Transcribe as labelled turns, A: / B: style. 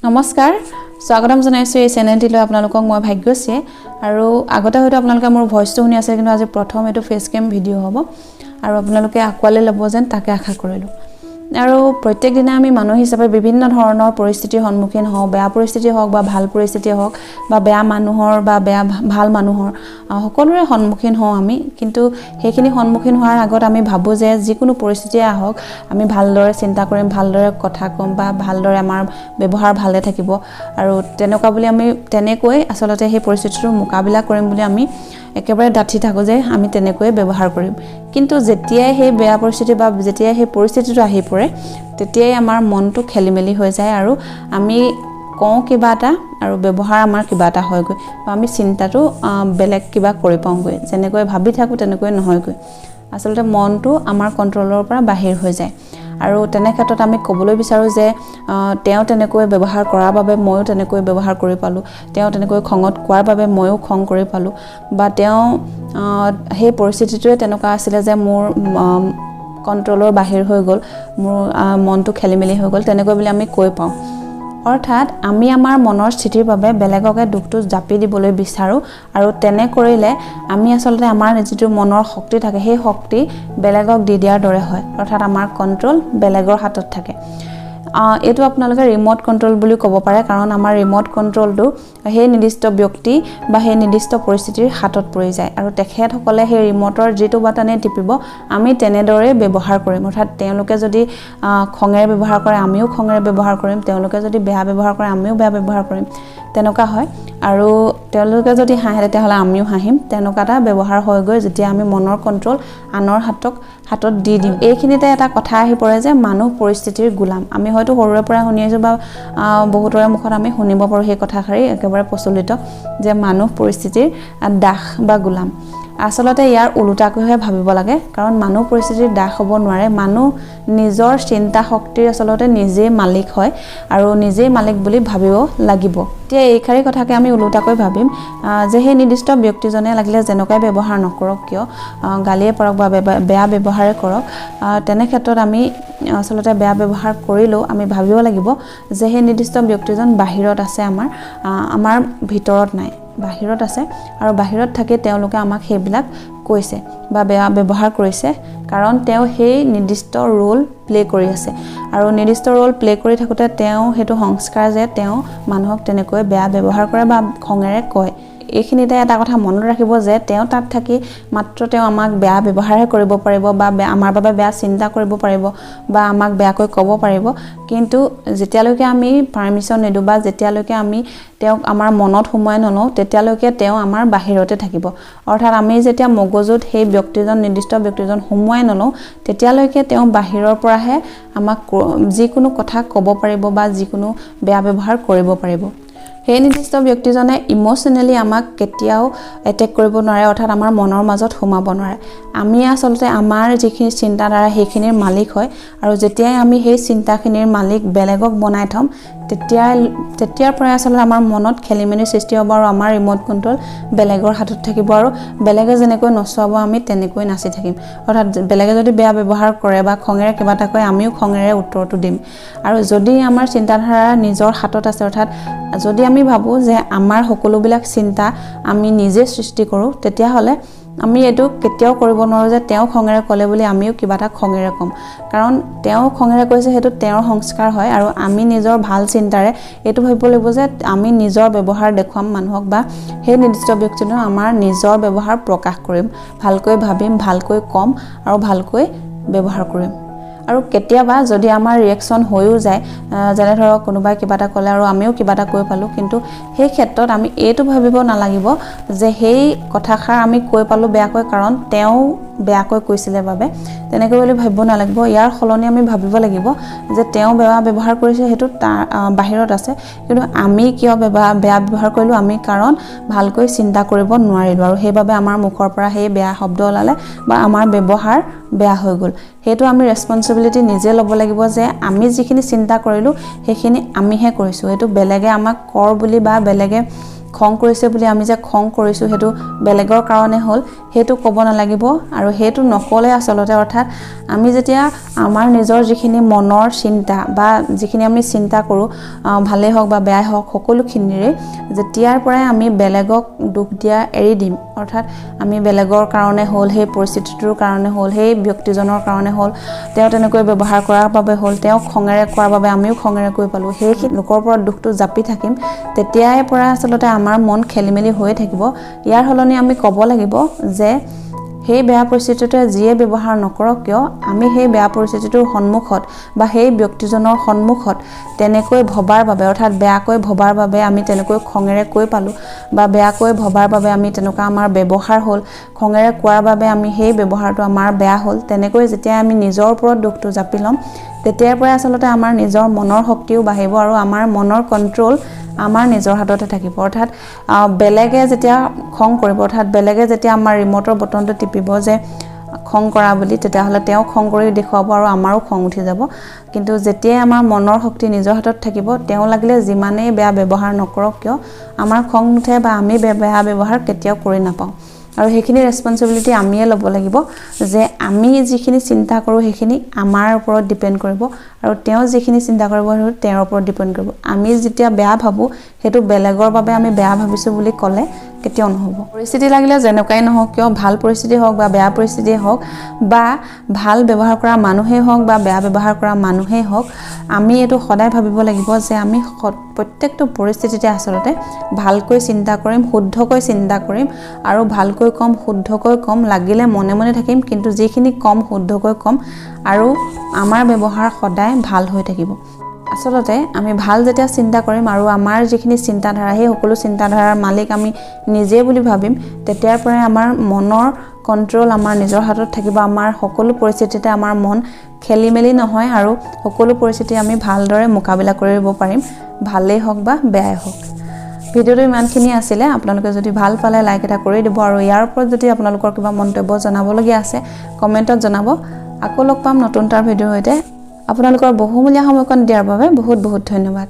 A: নমস্কাৰ, স্বাগতম জনাইছোঁ এই চেনেলটিলৈ আপোনালোকক। মই ভাগ্যশ্ৰীয়ে। আৰু আগতে হয়তো আপোনালোকে মোৰ ভইচটো শুনি আছে, কিন্তু আজি প্ৰথম এইটো ফেচ কেম ভিডিঅ' হ'ব আৰু আপোনালোকে আঁকোৱালি ল'ব যেন তাকে আশা কৰিলোঁ। আৰু প্ৰত্যেক দিনা আমি মানুহ হিচাপে বিভিন্ন ধৰণৰ পৰিস্থিতিৰ সন্মুখীন হওঁ। বেয়া পৰিস্থিতি হওক বা ভাল পৰিস্থিতিয়ে হওক বা বেয়া মানুহৰ বা বেয়া ভাল মানুহৰ, সকলোৰে সন্মুখীন হওঁ আমি। কিন্তু সেইখিনি সন্মুখীন হোৱাৰ আগত আমি ভাবোঁ যে যিকোনো পৰিস্থিতিয়ে আহক, আমি ভালদৰে চিন্তা কৰিম, ভালদৰে কথা ক'ম বা ভালদৰে আমাৰ ব্যৱহাৰ ভালে থাকিব আৰু তেনেকুৱা বুলি আমি তেনেকৈ আচলতে সেই পৰিস্থিতিটোৰ মোকাবিলা কৰিম বুলি আমি একেবাৰে ডাঠি থাকোঁ যে আমি তেনেকৈয়ে ব্যৱহাৰ কৰিম। কিন্তু যেতিয়াই সেই বেয়া পৰিস্থিতি বা যেতিয়াই সেই পৰিস্থিতিটো আহি পৰে, তেতিয়াই আমাৰ মনটো খেলি মেলি হৈ যায় আৰু আমি কওঁ কিবা এটা আৰু ব্যৱহাৰ আমাৰ কিবা এটা হয়গৈ বা আমি চিন্তাটো বেলেগ কিবা কৰি পাওঁগৈ। যেনেকৈ ভাবি থাকোঁ তেনেকৈ নহয়গৈ। আচলতে মনটো আমাৰ কণ্ট্ৰলৰ পৰা বাহিৰ হৈ যায়। আৰু তেনে ক্ষেত্ৰত আমি ক'বলৈ বিচাৰোঁ যে তেওঁ তেনেকৈ ব্যৱহাৰ কৰাৰ বাবে ময়ো তেনেকৈ ব্যৱহাৰ কৰি পালোঁ, তেওঁ তেনেকৈ খঙত কোৱাৰ বাবে ময়ো খং কৰি পালোঁ বা তেওঁ সেই পৰিস্থিতিটোৱে তেনেকুৱা আছিলে যে মোৰ কণ্ট্ৰলৰ বাহিৰ হৈ গ'ল, মোৰ মনটো খেলি মেলি হৈ গ'ল, তেনেকৈ বুলি আমি কৈ পাওঁ। অৰ্থাৎ আমি আমাৰ মনৰ স্থিতিৰ বাবে বেলেগকে দুখটো জাপি দিবলৈ বিচাৰোঁ আৰু তেনে কৰিলে আমি আচলতে আমাৰ যিটো মনৰ শক্তি থাকে, সেই শক্তি বেলেগক দি দিয়াৰ দৰে হয়। অৰ্থাৎ আমাৰ কণ্ট্ৰল বেলেগৰ হাতত থাকে। এইটো আপোনালোকে ৰিম'ট কণ্ট্ৰল বুলি ক'ব পাৰে, কাৰণ আমাৰ ৰিম'ট কণ্ট্ৰলটো সেই নিৰ্দিষ্ট ব্যক্তি বা সেই নিৰ্দিষ্ট পৰিস্থিতিৰ হাতত পৰি যায় আৰু তেখেতসকলে সেই ৰিম'টৰ যিটো বাটনে টিপিব, আমি তেনেদৰেই ব্যৱহাৰ কৰিম। অৰ্থাৎ তেওঁলোকে যদি খঙেৰে ব্যৱহাৰ কৰে, আমিও খঙেৰে ব্যৱহাৰ কৰিম। তেওঁলোকে যদি বেয়া ব্যৱহাৰ কৰে, আমিও বেয়া ব্যৱহাৰ কৰিম, তেনেকুৱা হয়। আৰু তেওঁলোকে যদি হাঁহে, তেতিয়াহ'লে আমিও হাঁহিম। তেনেকুৱা এটা ব্যৱহাৰ হয়গৈ যেতিয়া আমি মনৰ কণ্ট্ৰল আনৰ হাতত দি দিওঁ। এইখিনিতে এটা কথা আহি পৰে যে মানুহ পৰিস্থিতিৰ গোলাম। আমি হয়তো সৰুৰে পৰা শুনি আহিছোঁ বা বহুতৰে মুখত আমি শুনিব পাৰোঁ, সেই কথাষাৰি একেবাৰে প্ৰচলিত যে মানুহ পৰিস্থিতিৰ দাস বা গোলাম। আচলতে ইয়াৰ ওলোটাকৈহে ভাবিব লাগে, কাৰণ মানুহ পৰিস্থিতিৰ দাস হ'ব নোৱাৰে। মানুহ নিজৰ চিন্তা শক্তিৰ আচলতে নিজেই মালিক হয় আৰু নিজেই মালিক বুলি ভাবিব লাগিব। এতিয়া এইষাৰি কথাকে আমি ওলোটাকৈ ভাবিম যে সেই নিৰ্দিষ্ট ব্যক্তিজনে লাগিলে যেনেকুৱাই ব্যৱহাৰ নকৰক কিয়, গালিয়ে পাৰক বা বেয়া ব্যৱহাৰে কৰক, তেনে ক্ষেত্ৰত আমি আচলতে বেয়া ব্যৱহাৰ কৰিলেও আমি ভাবিব লাগিব যে সেই নিৰ্দিষ্ট ব্যক্তিজন বাহিৰত আছে, আমাৰ ভিতৰত নাই, বাহিৰত আছে আৰু বাহিৰত থাকি তেওঁলোকে আমাক সেইবিলাক কৈছে বা বেয়া ব্যৱহাৰ কৰিছে, কাৰণ তেওঁ সেই নিৰ্দিষ্ট ৰোল প্লে' কৰি আছে আৰু নিৰ্দিষ্ট ৰোল প্লে' কৰি থাকোঁতে তেওঁ সেইটো সংস্কাৰ যে তেওঁ মানুহক তেনেকৈ বেয়া ব্যৱহাৰ কৰে বা খঙেৰে কয়। এইখিনিতে এটা কথা মনত ৰাখিব যে তেওঁ তাত থাকি মাত্ৰ তেওঁ আমাক বেয়া ব্যৱহাৰহে কৰিব পাৰিব বা আমাৰ বাবে বেয়া চিন্তা কৰিব পাৰিব বা আমাক বেয়াকৈ ক'ব পাৰিব, কিন্তু যেতিয়ালৈকে আমি পাৰ্মিশ্যন নিদিওঁ বা যেতিয়ালৈকে আমি তেওঁক আমাৰ মনত সোমোৱাই নলওঁ, তেতিয়ালৈকে তেওঁ আমাৰ বাহিৰতে থাকিব। অৰ্থাৎ আমি যেতিয়া মগজুত সেই ব্যক্তিজন, নিৰ্দিষ্ট ব্যক্তিজন সোমোৱাই নলওঁ, তেতিয়ালৈকে তেওঁ বাহিৰৰ পৰাহে আমাক যিকোনো কথা ক'ব পাৰিব বা যিকোনো বেয়া ব্যৱহাৰ কৰিব পাৰিব। সেই নিৰ্দিষ্ট ব্যক্তিজনে ইম'চনেলি আমাক কেতিয়াও এটেক কৰিব নোৱাৰে, অৰ্থাৎ আমাৰ মনৰ মাজত সোমাব নোৱাৰে। আমি আচলতে আমাৰ যিখিনি চিন্তাধাৰা, সেইখিনিৰ মালিক হয় আৰু যেতিয়াই আমি সেই চিন্তাখিনিৰ মালিক বেলেগক বনাই থ'ম, তেতিয়াৰ পৰাই আচলতে আমাৰ মনত খেলি মেলি সৃষ্টি হ'ব আৰু আমাৰ ৰিম'ট কণ্ট্ৰল বেলেগৰ হাতত থাকিব আৰু বেলেগে যেনেকৈ নচুৱাব, আমি তেনেকৈ নাচি থাকিম। অৰ্থাৎ বেলেগে যদি বেয়া ব্যৱহাৰ কৰে বা খঙেৰে কিবা এটা কয়, আমিও খঙেৰে উত্তৰটো দিম। আৰু যদি আমাৰ চিন্তাধাৰা নিজৰ হাতত আছে, অৰ্থাৎ যদি আমি ভাবোঁ যে আমাৰ সকলোবিলাক চিন্তা আমি নিজে সৃষ্টি কৰোঁ, তেতিয়াহ'লে আমি এইটো কেতিয়াও কৰিব নোৱাৰোঁ যে তেওঁ খঙেৰে ক'লে বুলি আমিও কিবা এটা খঙেৰে ক'ম। কাৰণ তেওঁ খঙেৰে কৈছে, সেইটো তেওঁৰ সংস্কাৰ হয় আৰু আমি নিজৰ ভাল চিন্তাৰে এইটো ভাবিব লাগিব যে আমি নিজৰ ব্যৱহাৰ দেখুৱাম মানুহক বা সেই নিৰ্দিষ্ট ব্যক্তিজনক আমাৰ নিজৰ ব্যৱহাৰ প্ৰকাশ কৰিম, ভালকৈ ভাবিম, ভালকৈ ক'ম আৰু ভালকৈ ব্যৱহাৰ কৰিম। আৰু কেতিয়াবা যদি আমাৰ ৰিয়েকশ্যন হৈও যায়, যেনে ধৰক কোনোবাই কিবা এটা ক'লে আৰু আমিও কিবা এটা কৈ পালোঁ, কিন্তু সেই ক্ষেত্ৰত আমি এইটো ভাবিব নালাগিব যে সেই কথাষাৰ আমি কৈ পালোঁ বেয়াকৈ কাৰণ তেওঁ বেয়াকৈ কৈছিলে বাবে, তেনেকৈ বুলি ভাবিব নালাগিব। ইয়াৰ সলনি আমি ভাবিব লাগিব যে তেওঁ বেয়া ব্যৱহাৰ কৰিছে, সেইটো তাৰ বাহিৰত আছে, কিন্তু আমি কিয় বেয়া ব্যৱহাৰ কৰিলোঁ? আমি কাৰণ ভালকৈ চিন্তা কৰিব নোৱাৰিলোঁ আৰু সেইবাবে আমাৰ মুখৰ পৰা সেই বেয়া শব্দ ওলালে বা আমাৰ ব্যৱহাৰ বেয়া হৈ গ'ল। সেইটো আমি ৰেচপনচিবিলিটি নিজে ল'ব লাগিব যে আমি যিখিনি চিন্তা কৰিলোঁ, সেইখিনি আমিহে কৰিছোঁ। এইটো বেলেগে আমাক কৰ বুলি বা বেলেগে খং কৰিছে বুলি আমি যে খং কৰিছোঁ সেইটো বেলেগৰ কাৰণে হ'ল সেইটো ক'ব নালাগিব। আৰু সেইটো নক'লে আচলতে অৰ্থাৎ আমি যেতিয়া আমাৰ নিজৰ যিখিনি মনৰ চিন্তা বা যিখিনি আমি চিন্তা কৰোঁ, ভালেই হওক বা বেয়াই হওক, সকলোখিনিৰে যেতিয়াৰ পৰাই আমি বেলেগক দুখ দিয়া এৰি দিম, অৰ্থাৎ আমি বেলেগৰ কাৰণে হ'ল, সেই পৰিস্থিতিটোৰ কাৰণে হ'ল, সেই ব্যক্তিজনৰ কাৰণে হ'ল, তেওঁ তেনেকৈ ব্যৱহাৰ কৰাৰ বাবে হ'ল, তেওঁ খঙেৰে কোৱাৰ বাবে আমিও খঙেৰে কৈ পালোঁ, সেইখিনি লোকৰ ওপৰত দুখটো জাপি থাকিম, তেতিয়াই পৰা আচলতে আমাৰ মন খেলি মেলি হৈয়ে থাকিব। ইয়াৰ সলনি আমি ক'ব লাগিব যে সেই বেয়া পৰিস্থিতিটোৱে যিয়ে ব্যৱহাৰ নকৰক কিয়, আমি সেই বেয়া পৰিস্থিতিটোৰ সন্মুখত বা সেই ব্যক্তিজনৰ সন্মুখত তেনেকৈ ভবাৰ বাবে, অৰ্থাৎ বেয়াকৈ ভবাৰ বাবে আমি তেনেকৈ খঙেৰে কৈ পালোঁ বা বেয়াকৈ ভবাৰ বাবে আমি তেনেকুৱা আমাৰ ব্যৱহাৰ হ'ল, খঙেৰে কোৱাৰ বাবে আমি সেই ব্যৱহাৰটো আমাৰ বেয়া হ'ল, তেনেকৈ যেতিয়া আমি নিজৰ ওপৰত দুখটো জাপি ল'ম তেতিয়াৰ পৰাই আচলতে আমাৰ নিজৰ মনৰ শক্তিও বাঢ়িব আৰু আমাৰ মনৰ কণ্ট্ৰল আমাৰ নিজৰ হাততে থাকিব। অৰ্থাৎ বেলেগে যেতিয়া খং কৰিব, অৰ্থাৎ বেলেগে যেতিয়া আমাৰ ৰিম'টৰ বটনটো টিপিব যে খং কৰা বুলি, তেতিয়াহ'লে তেওঁ খং কৰি দেখুৱাব আৰু আমাৰো খং উঠি যাব। কিন্তু যেতিয়াই আমাৰ মনৰ শক্তি নিজৰ হাতত থাকিব, তেওঁ লাগিলে যিমানেই বেয়া ব্যৱহাৰ নকৰক কিয় আমাৰ খং নুঠে বা আমি বেয়া ব্যৱহাৰ কেতিয়াও কৰি নাপাওঁ। আৰু সেইখিনি ৰেচপনচিবিলিটি আমিয়ে ল'ব লাগিব যে আমি যিখিনি চিন্তা কৰোঁ সেইখিনি আমাৰ ওপৰত ডিপেণ্ড কৰিব আৰু তেওঁ যিখিনি চিন্তা কৰিব সেইটো তেওঁৰ ওপৰত ডিপেণ্ড কৰিব। আমি যেতিয়া বেয়া ভাবোঁ সেইটো বেলেগৰ বাবে আমি বেয়া ভাবিছোঁ বুলি ক'লে কেতিয়াও নহ'ব। পৰিস্থিতি লাগিলে যেনেকুৱাই নহওক কিয়, ভাল পৰিস্থিতি হওক বা বেয়া পৰিস্থিতিয়ে হওক বা ভাল ব্যৱহাৰ কৰা মানুহেই হওক বা বেয়া ব্যৱহাৰ কৰা মানুহেই হওক, আমি এইটো সদায় ভাবিব লাগিব যে আমি প্ৰত্যেকটো পৰিস্থিতিতে আচলতে ভালকৈ চিন্তা কৰিম, শুদ্ধকৈ চিন্তা কৰিম আৰু ভালকৈ ক'ম, শুদ্ধকৈ ক'ম, লাগিলে মনে মনে থাকিম কিন্তু যিখিনি ক'ম শুদ্ধকৈ ক'ম আৰু আমাৰ ব্যৱহাৰ সদায় ভাল হৈ থাকিব। আচলতে আমি ভাল যেতিয়া চিন্তা কৰিম আৰু আমাৰ যিখিনি চিন্তাধাৰা সেই সকলো চিন্তাধাৰাৰ মালিক আমি নিজে বুলি ভাবিম, তেতিয়াৰ পৰাই আমাৰ মনৰ কণ্ট্ৰল আমাৰ নিজৰ হাতত থাকিব। আমাৰ সকলো পৰিস্থিতিতে আমাৰ মন খেলি মেলি নহয় আৰু সকলো পৰিস্থিতি আমি ভালদৰে মোকাবিলা কৰিব পাৰিম, ভালেই হওক বা বেয়াই হওক। ভিডিঅ'টো ইমানখিনি আছিলে। আপোনালোকে যদি ভাল পালে লাইক এটা কৰি দিব আৰু ইয়াৰ ওপৰত যদি আপোনালোকৰ কিবা মন্তব্য জনাবলগীয়া আছে কমেণ্টত জনাব। আকৌ লগ পাম নতুন এটা ভিডিঅ'ৰ সৈতে। আপোনালোকৰ বহুমূলীয়া সময়কণ দিয়াৰ বাবে বহুত বহুত ধন্যবাদ।